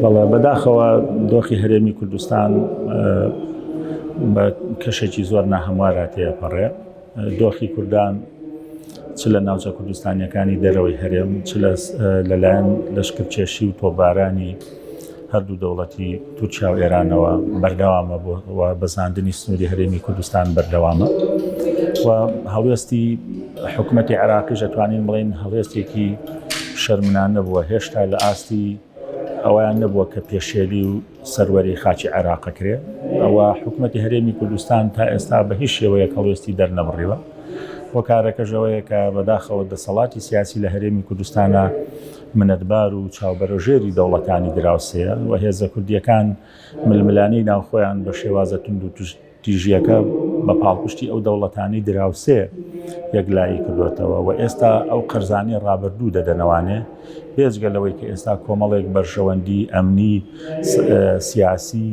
بەڵێ بەداخەوە دۆخی هەرێمی کوردستان بە کەشێکی زۆر ناهەموارا تێپەڕێ. دۆخی کوردان چ لە ناوچە کوردستانیەکانی دەرەوەی هەرێم چ لەلایەن لەشکرکێشی و تۆپبارانی هەردوو دەوڵەتی تورکیا و ئێرانەوە بەردەوامە بۆ و بەزاندنی سنووری هەرێمی کوردستان بەردەوامە و هەڵوێستی حکوومەتی عێراقیش ئەتوانین بڵێین هەڵوێستێکی شەرمنانە بووە هێشتا لە ئاستی ئەوەیان نەبووە کە پێشێلی و سەروەری خاکی عێراق ئەکرێ ئەوە حکوومەتی هەرێمی کوردستان تا ئێستا بە هیچ شێوەیەک هەڵوێستی دەرنەبڕیوە هۆکارەکەش ئەوەیە کە بەداخەوە دەسەڵاتی سیاسی لە هەرێمی کوردستانە منەتبار و چاوبەرەژێری دەوڵەتانی دراوسێیە و هێزە کوردییەکان ململانێی ناوخۆیان بە شێوازە توند و تیژییەکە بە پاڵپشتی ئەو دەوڵەتانەی دراوسێ یەکلایی کردوێتەوە و ئێستا ئەو قەرزانی ڕابردوو دەدەنەوانێ بێجگە لەوەی کە ئێستا کۆمەڵێک بەرژەوەندی ئەمنی سیاسی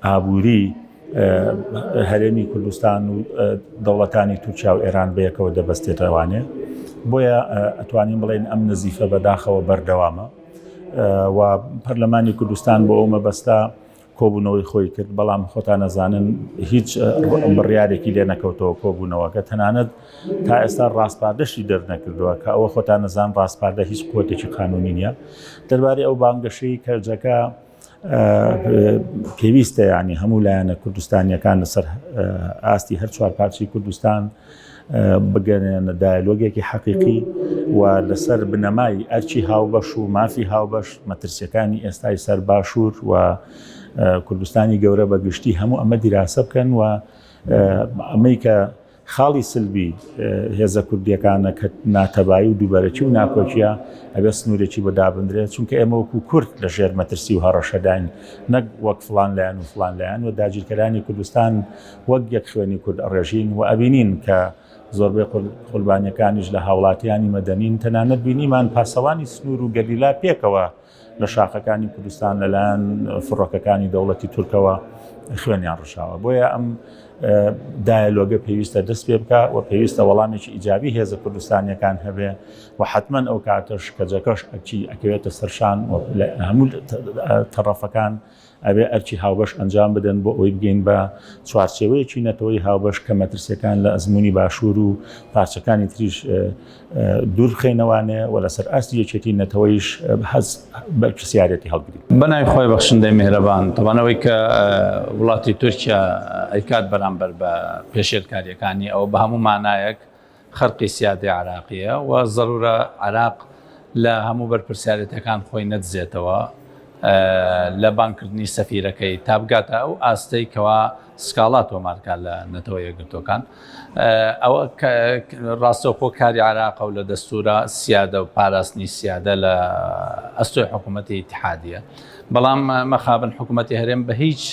ئابووری هەرێمی کوردستان و دەوڵەتانی تورکیا و ئێران بەیەکەوە دەبەستێتەوانێ بۆیە ئەتوانین بڵێن ئەم نزیفە بەداخەوە بەردەوامە و پەرلەمانی کوردستان بۆ ئەو مەبەستە کۆبوونەوەی خۆی کرد بەڵام خۆتان نەزانن هیچ بڕیارێکی لێ نەکەوتەوە کۆبوونەوەکە تەنانەت تا ئێستا ڕاسپاردەشی دەرنەکردووە کە ئەوە خۆتان نەزان ڕاسپاردە هیچ قوتێکی قانونی نییە دەربارەی ئەو بانگەشەی کەرجەکە پێویستە ینی هەموو لایەنە کوردستانیەکان لەسەر ئاستی هەر چوار پارچەی کوردستان بگەنە دایلۆگێکی حەقیقی و لەسەر بنەمای ئەرچی هاوبەش و مافی هاوبەش مەترسیەکانی ئێستای سەر باشوور و کوردستانی گەورە بە گشتی هەموو ئەمە دیراسە بکەن و ئەمەی کە خاڵی سلبی هێزە کوردییەکانە کە ناتەبایی و دووبەرەکی و ناکۆکییە، ئەبێ سنوورێکی بۆ دابندرێت، چونکە ئێمە وەکوو کورد لە ژێر مەترسی و هەڕەشەداین، نەک وەک فڵان لایەن و فڵان لایەن و داگیرکەرانی کوردستان وەک یەک خوێنی کورد ئەڕێژین و ئەبینین کە زۆربەی قوربانییەکانیش لە هاوڵاتیانی مەدەنین، تەنانەت بینیمان پاسەوانی سنوور و گەریلا پێکەوە لە شاخەکانی کوردستان لەلایەن فڕۆکەکانی دەوڵەتی تورکەوە خوێنیان ڕشاوە بۆیە ئەم دایەلۆگە پێویستە دەست پێ بکە و پێویستە وەڵامێکی ئیجابی هێزە کوردستانیەکان هەبێ و حتمما ئەو کاتەش کەجەکەش ئەرچی ئەکەوێتە سەرشان و هەموو تەڕەفەکان ئەبێ ئەرکی هاوبەش ئەنجام بدەن بۆ ئەوەی بگەین بە چوارچێوەیەکی نەتەوەی هاوبەش کە مەترسیەکان لە ئەزموونی باشوور و پارچەکانی تریش دوور بخەینەوانێ و لەسەر ئاستی یەکێتی نەتەوەیش هەست بەرپرسیارێتی هەڵگرین. بەناوی خوای بەخشندەی میهرەبان. تەبعەن ئەوەی کە وڵاتی تورکیا ئەیکات بەرامبەر بە پێشێلکاریەکانی ئەوە بە هەموو مانایەک خەرقی سیادەی عێراقییە و زەرورە عێراق لە هەموو بەرپرسیارێتیەکان خۆی نەدزێتەوە لە بانگکردنی سەفیرەکەی تا بگاتە ئەو ئاستەی کەوا سکاڵا تۆمارکات لە نەتەوە یەکگرتووەکان ئەوە ڕاستەوخۆ کاری عێراقە و لە دەستورە سیادە و پاراستنی سیادە لە ئەستۆی حکوومەتی ئیتحادیە بەڵام مەخابن حکوومەتی هەرێم بە هیچ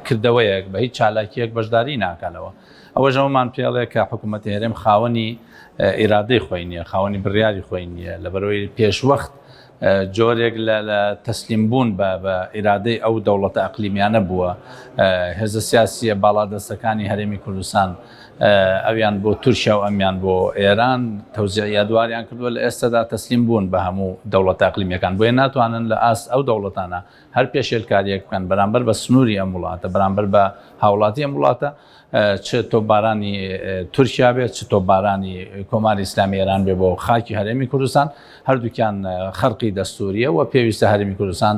کردەوەیەک بە هیچ چالاکیەک بەشداری ناکەنەوە ئەوەش ئەوەمان پێڵێ کە حکوومەتی هەرێم خاوەنی ئیرادەی خۆی نییە، خاوەنی بڕیاری خۆی نییە، لەبەرئەوەی پێشوەخت جۆرێک لە تەسلیم بوون بە بە ئیرادەی ئەو دەوڵەتە ئەقلیمیانە بووە. هێزە سیاسییە باڵادەستەکانی هەرێمی کوردستان ئەویان بۆ تورکیا و ئەمیان بۆ ئێران تەوزیعی ئەدواریان کردووە، لە ئێستەدا تەسلیم بوون بە هەموو دەوڵەتە ئەقلیمیەکان، بۆیە ناتوانن لە ئاست ئەو دەوڵەتانە هەر پێشێلکارییەک بکەن بەرامبەر بە سنووری ئەم وڵاتە، بەرامبەر بە هاوڵاتی ئەم وڵاتە، چ تۆپبارانی تورکیا بێت، چ تۆپبارانی کۆماری ئیسلامی ئێران بێ بۆ خاکی هەرێمی کوردستان، هەردووکیان خەرقی دەستوورییە و پێویستە هەرێمی کوردستان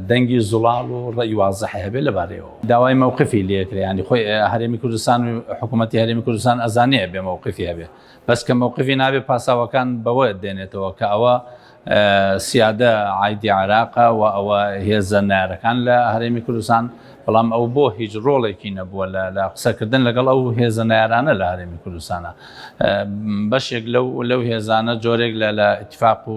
دەنگی زوڵاڵ و ڕەئی وازحی هەبێت لەبارەیەوە. داوای مەوقفی لێکرێ، یانی خۆی هەرێمی کوردستان و حکوومەتی هەرێمی کوردستان ئەزانێ ئەبێ مەوقفی هەبێ، بەس کە مەوقفی نابێ پاساوەکان بەوە دێنێتەوە کە ئەوە سیادە عایدی عێراقە و ئەوە هێزە نەیارەکان لە هەرێمی کوردستان، بەڵام ئەو بۆ هیچ ڕۆڵێکی نەبووە لە قسەکردن لەگەڵ ئەو هێزە نەیارانە لە هەرێمی کوردستانە. بەشێک لەو لەو هێزانە جۆرێک لە لە ئیتفاق و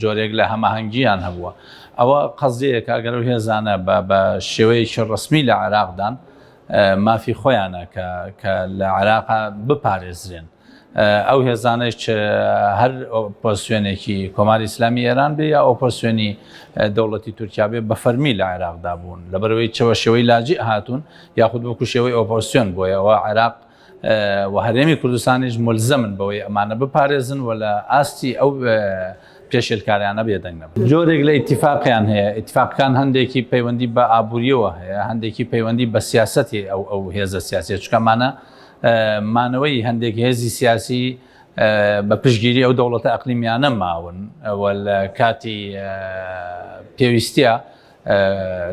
جۆرێک لە هەماهەنگییان هەبووە. ئەوە قەزیەیەکە ئەگەر ئەو هێزانە بە بە شێوەیەکی ڕەسمی لە عێراقدان مافی خۆیانە کە کە لە عێراقا بپارێزرێن. ئەو هێزانەش چ هەر ئۆپۆزسیۆنێکی کۆماری ئیسلامی ئێران بێ یا ئۆپۆزسیۆنی دەوڵەتی تورکیا بێ بە فەرمی لە عێراقدا بوون لەبەرەوەی چەوە شێوەی لاجی هاتوون یاخود وەکو شێوەی ئۆپۆزسیۆن بۆیە ئەوە عێراق و هەرێمی کوردستانیش ملزەمن بەوەی ئەمانە بپارێزن و لە ئاستی ئەو پێشێلکاریانە بێدەنگ نەبن. جۆرێک لە ئیتیفاقیان هەیە، ئیتیفاقەکان هەندێکی پەیوەندی بە ئابووریەوە هەیە، هەندێکی پەیوەندی بە سیاسەتی ئەو ئەو هێزە سیاسیە، چونکە ئەمانە مانەوەی هەندێک هێزی سیاسی بە پشتگیری ئەو دەوڵەتە ئەقلیمیانە ماون و لە کاتی پێویستیە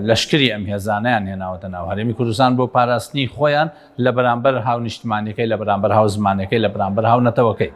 لەشکری ئەم هێزانەیان هێناوەتە ناو هەرێمی کوردستان بۆ پاراستنی خۆیان لە بەرامبەر هاونیشتمانیەکەی، لە بەرامبەر هاوزمانەکەی، لە بەرامبەر هاونەتەوەکەی.